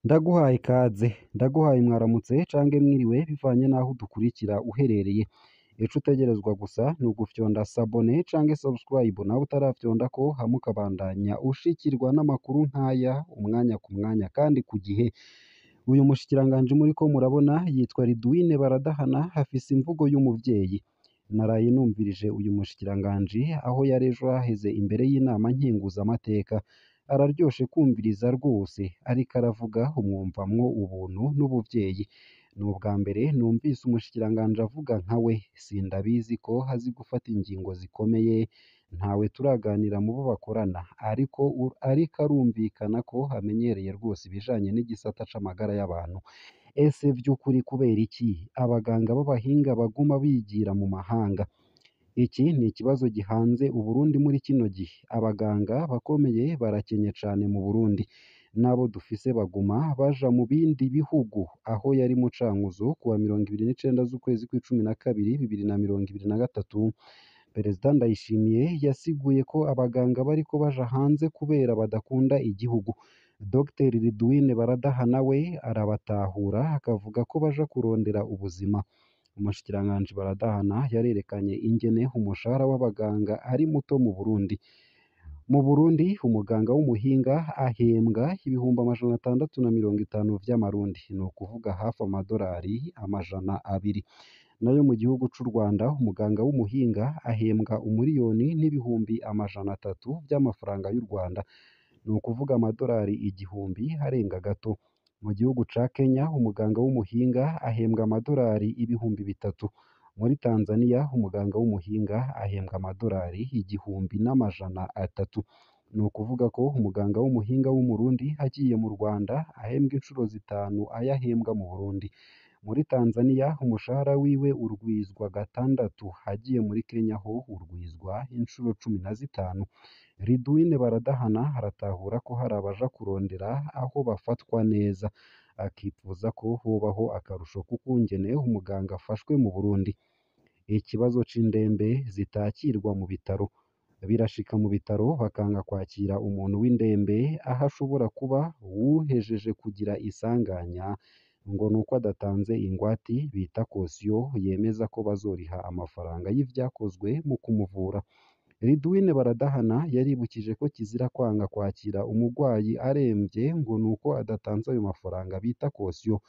Ndaguhaye ikaze, ndaguhaye mwaramutse cange mwiriwe bivanye n'aho udukurikira uherereye. Ico utegerezwa gusa ni ugufyonda s'abonner canke subscribe nawe utarafyondako, hama ukabandanya ushikirwa n'amakuru nk'aya umwanya ku mwanya kandi ku gihe. Uyu mushikiranganji muriko murabona yitwa Ridwine Baradahana, afise imvugo y'umuvyeyi. Naraye numvirije uyu mushikiranganji aho yari ejo haheze imbere y'inama nkenguzamateka. Araryoshe kumviriza rwose, ariko aravuga umwumvamwo ubuntu n'ubuvyeyi. Ni ubwa mbere numvise umushikiranganji avuga nka we. Sindabizi ko azi gufata ingingo zikomeye, ntawe turaganira mu bo bakorana, ariko arumvikana ko amenyereye rwose ibijanye n'igisata c'amagara y'abantu. Ese vy'ukuri kubera iki abaganga b'abahinga baguma bigira mu mahanga? Iki ni ikibazo gihanze Uburundi muri kino gihe. Abaganga bakomeye barakenye cane mu Burundi, n'abo dufise baguma baja mu bindi bihugu. Aho yari mu Cankuzo kuwa 29 z'ukwezi kw'icumi na kabiri 2023, Perezida Ndayishimiye yasiguye ko abaganga bariko baja hanze kubera badakunda igihugu. Dr Ridwine Baradahana we arabatahura, akavuga ko baja kurondera ubuzima. Umushikiranganji Baradahana yarerekanye ingene umushahara w'abaganga ari muto mu Burundi. Mu Burundi umuganga w'umuhinga ahembwa 650,000 vy'amarundi, ni ukuvuga hafi amadorari 200. Nayo mu gihugu c'u Rwanda umuganga w'umuhinga ahembwa 1,300,000 vy'amafaranga y'u Rwanda, ni ukuvuga amadorari 1000 arenga gato. Mu gihugu ca Kenya umuganga w'umuhinga ahembwa amadorari 3000. Muri Tanzania umuganga w'umuhinga ahembwa amadorari 1300. Ni ukuvuga ko umuganga w'umuhinga w'Umurundi agiye mu Rwanda ahembwa incuro zitanu ayo ahembwa mu Burundi. Muri Tanzania umushahara wiwe urwizwa gatandatu, agiye muri Kenya ho urwizwa incuro 15. Ridwine Baradahana aratahura ko hari abaja kurondera aho bafatwa neza, akipfuza ko hobaho akarusho k'ukungene umuganga afashwe mu Burundi. Ikibazo c'indembe zitakirwa mu bitaro. Birashika mu bitaro bakanga kwakira umuntu w'indembe aho ashobora kuba uwuhejeje kugira isanganya, ngo nuko adatanze ingwati bita caution yemeza ko bazoriha amafaranga y'ivyakozwe mu kumuvura. Ridwine Baradahana yaribukije ko kizira kwanga kwakira umugwayi aremvye ngo nuko adatanze ayo mafaranga bita caution.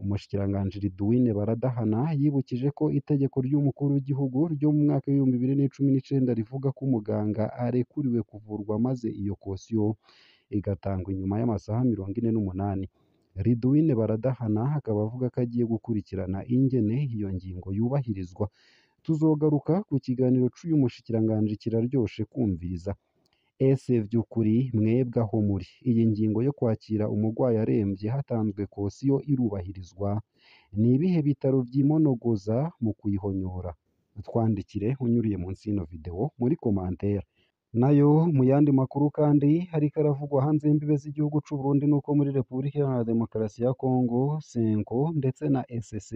Umushikiranganji Ridwine Baradahana yibukije ko itegeko ry'umukuru w'igihugu ryo mu mwaka w'2019 rivuga ko umuganga arekuriwe kuvurwa maze iyo caution igatangwa inyuma y'amasaha 48. Ridwine Baradahana akaba avuga ko agiye gukurikirana ingene iyo ngingo yubahirizwa. Tuzogaruka ku kiganiro c'uyu mushikiranganji kiraryoshe kumviriza. Ese vy'ukuri mwebwe aho muri, iyi ngingo yo kwakira umugwayi aremvye hatanzwe caution irubahirizwa? Ni ibihe bitaro vyimonogoza mu kuyihonyora? Twandikire unyuriye munsi y'ino video muri commentaire. Nayo mu yandi makuru kandi hariko aravugwa hanze y'imbibe z'igihugu c'u Burundi nuko muri Repubulika Iharanira Demokarasi ya Kongo, Senko ndetse na SC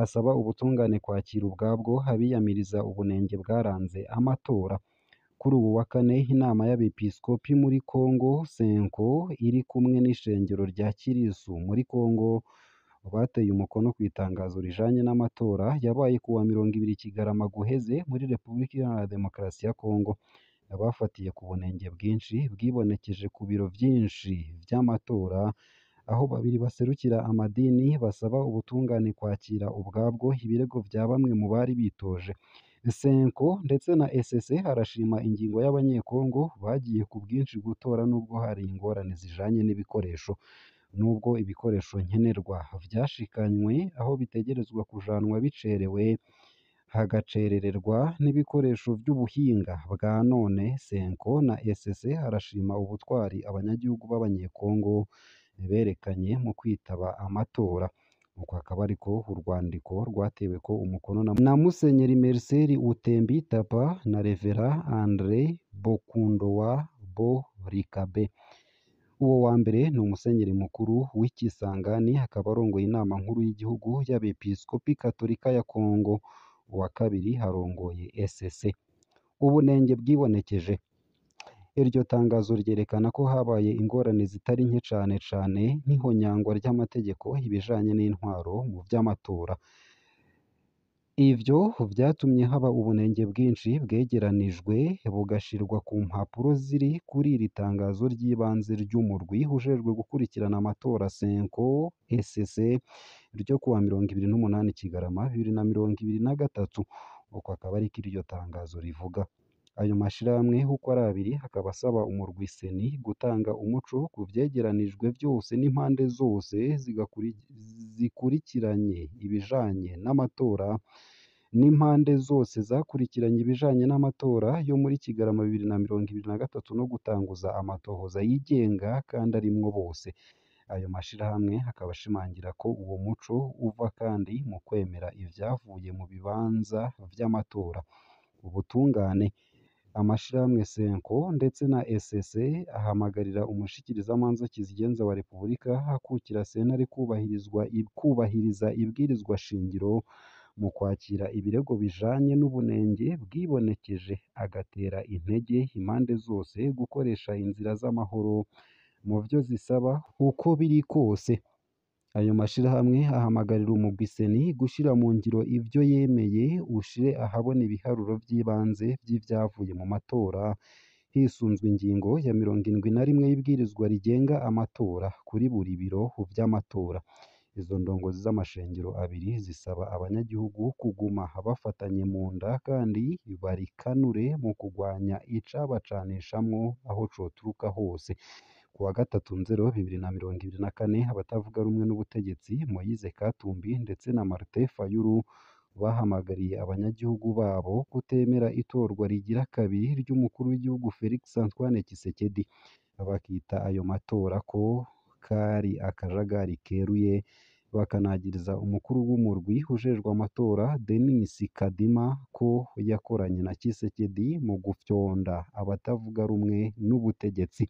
asaba ubutungane kwakira ubwabwo abiyamiriza ubunenge bwaranze amatora. Kuri uwu wa kane inama y'abepiskopi muri Kongo Senko iri kumwe n'ishengero rya Kirisu muri Kongo bateye umukono ku itangazo rijanye n'amatora yabaye kuwa 20 Kigarama guheze muri Repubulika Iharanira Demokarasi ya Kongo. Bafatiye ku bunenge bwinshi bwibonekeje ku biro vyinshi vy'amatora, aho babiri baserukira amadini basaba ubutungane kwakira ubwabwo ibirego vya bamwe mu bari bitoje. Senko ndetse na SC arashima ingingo y'abanyekongo bagiye ku bwinshi gutora nubwo hari ingorane zijanye n'ibikoresho. Nubwo ibikoresho nkenerwa vyashikanywe aho bitegerezwa kujanwa bicerewe, hagacerererwa n'ibikoresho vy'ubuhinga bwa none, Senko na SC arashima ubutwari abanyagihugu b'abanyekongo berekanye mu kwitaba amatora. Uko akaba ariko urwandiko rwateweko umukono na Musenyeri Marcel Utembi Tapa na Revera Andre Bokundowa Bo Rikabe. Uwo wa mbere ni umusenyeri mukuru w'Ikisangani, akaba arongoye inama nkuru y'igihugu y'abepiskopi katolika ya Kongo. Uwa kabiri arongoye SC. Ubunenge bwibonekeje. Iryo tangazo ryerekana ko habaye ingorane zitari nke cane cane nk'ihonyangwa ry'amategeko ibijanye n'intwaro mu vy'amatora. Ivyo vyatumye haba ubunenge bwinshi bwegeranijwe bugashirwa ku mpapuro ziri kuri iri tangazo ry'ibanze ry'umurwi ujejwe gukurikirana amatora Senko SC ryo kuwa 28 Kigarama 2023, uko akaba ariko iryo tangazo rivuga. Ayo mashirahamwe uko ari abiri akaba asaba umurwi Seni gutanga umuco ku vyegeranijwe vyose n'impande zose zikurikiranye ibijanye n'amatora n'impande zose zakurikiranye ibijanye n'amatora yo muri Kigarama 2023 no gutanguza amatohoza yigenga kandi arimwo bose. Ayo mashirahamwe akaba ashimangira ko uwo muco uva kandi mu kwemera ivyavuye mu bibanza vy'amatora. Ubutungane. Amashirahamwe Senko ndetse na SC ahamagarira umushikirizamanza kizigenza wa Repubulika akukira sentare kubahiriza ibwirizwa shingiro mu kwakira ibirego bijanye n'ubunenge bwibonekeje, agatera intege impande zose gukoresha inzira z'amahoro mu vyo zisaba uko biri kose. Ayo mashirahamwe ahamagarira umugwi Seni gushira mu ngiro ivyo yemeye, ushire ahabona ibiharuro vy'ibanze vy'ivyavuye mu matora hisunzwe ingingo ya 71 y'ibwirizwa rigenga amatora kuri buri biro vy'amatora. Izo ndongozi z'amashengero abiri zisaba abanyagihugu kuguma bafatanye mu nda kandi barikanure mu kugwanya icabacanishamwo aho coturuka hose. Kuwa 3 Nzero 2024, abatavuga rumwe n'ubutegetsi Moise Katumbi ndetse na Martin Fayulu bahamagariye abanyagihugu babo kutemera itorwa rigira kabiri ry'umukuru w'igihugu Felix Antoine Tshisekedi, bakita ayo matora ko kari akajagari keruye, bakanagiriza umukuru w'umurwi ujejwe amatora Denis Kadima ko yakoranye na Tshisekedi mu gufyonda abatavuga rumwe n'ubutegetsi.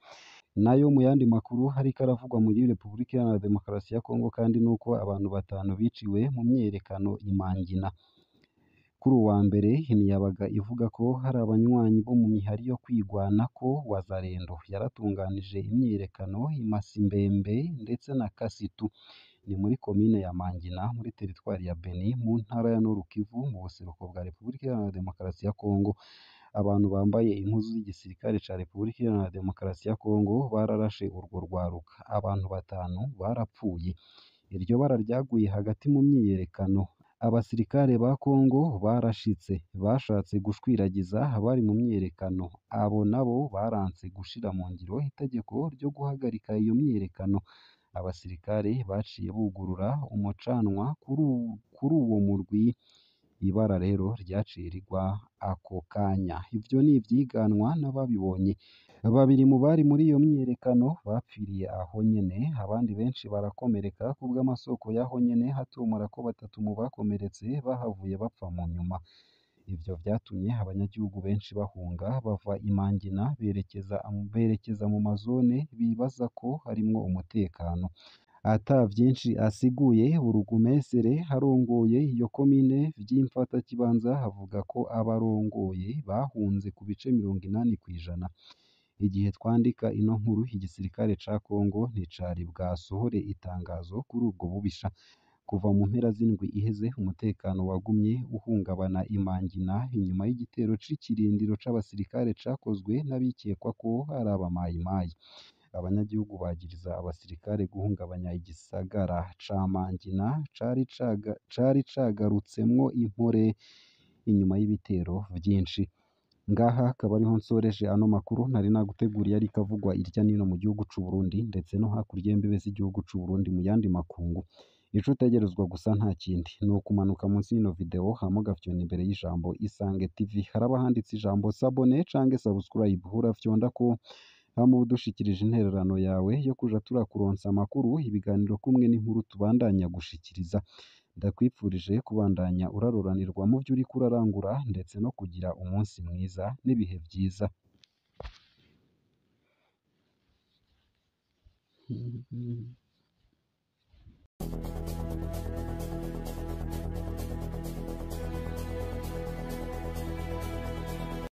Nayo mu yandi makuru hariko aravugwa muri Repubulika Iharanira Demokarasi ya Kongo kandi nuko abantu batanu biciwe mu myiyerekano i Mangina. Kuri uwa mbere imiyabaga ivuga ko hari abanywanyi bo mu mihari yo kwigwanako Wazalendo yaratunganije imyiyerekano i Masimbembe ndetse na Kasitu, ni muri komine ya Mangina muri teritwari ya Beni mu ntara ya Nord Kivu mu buseruko bwa Repubulika Iharanira Demokarasi ya Kongo. Abantu bambaye impuzu z'igisirikare ca Repubulika Iharanira Demokarasi ya Kongo bararashe urwo rwaruka, abantu batanu barapfuye. Iryo bara ryaguye hagati mu myiyerekano. Abasirikare ba Kongo barashitse, bashatse gushwiragiza abari mu myiyerekano, abo nabo baranse gushira mu ngiro itegeko ryo guhagarika iyo myiyerekano. Abasirikare baciye bugurura umucanwa kuri uwo murwi, ibara rero ryaciye rigwa ako kanya. Ivyo ni ivyiganwa n'ababibonye. Babiri mu bari muri iyo myiyerekano bapfiriye aho nyene, abandi benshi barakomereka kubw'amasoko y'aho nyene hatumura ko batatu mu bakomeretse bahavuye bapfa mu nyuma. Ivyo vyatumye abanyagihugu benshi bahunga bava i Mangina berekeza mu mazone bibaza ko harimwo umutekano. Ata vyinshi asiguye, burugumesere arongoye iyo komine vy'imfatakibanza avuga ko abarongoye bahunze ku bice 80%. Igihe twandika ino nkuru igisirikare ca Kongo nticari bwasohore itangazo kuri ubwo bubisha. Kuva mu mpera z'indwi iheze umutekano wagumye uhungabana i Mangina inyuma y'igitero c'ikirindiro c'abasirikare cakozwe n'abikekwa ko ari abamayimayi. Abanyagihugu bagiriza abasirikare guhungabanya igisagara ca Mangina cari cagarutsemwo impore inyuma y'ibitero vyinshi. Ngaha akaba ariho nsoreje ano makuru nari naguteguriye ariko avugwa irya nino mu gihugu c'u Burundi ndetse no hakurya y'imbibe z'igihugu c'u Burundi mu yandi makungu. Ico utegerezwa gusa nta kindi ni ukumanuka munsi y'ino video hama ugafyonda imbere y'ijambo Isange TV, haraba handitse ijambo sabone canke subscribe, urafyondako hama udushikirije intererano yawe yo kuja turakuronsa amakuru, ibiganiro kumwe n'inkuru tubandanya gushikiriza. Ndakwipfurije kubandanya uraroranirwa mu vyo uriko urarangura ndetse no kugira umunsi mwiza n'ibihe vyiza.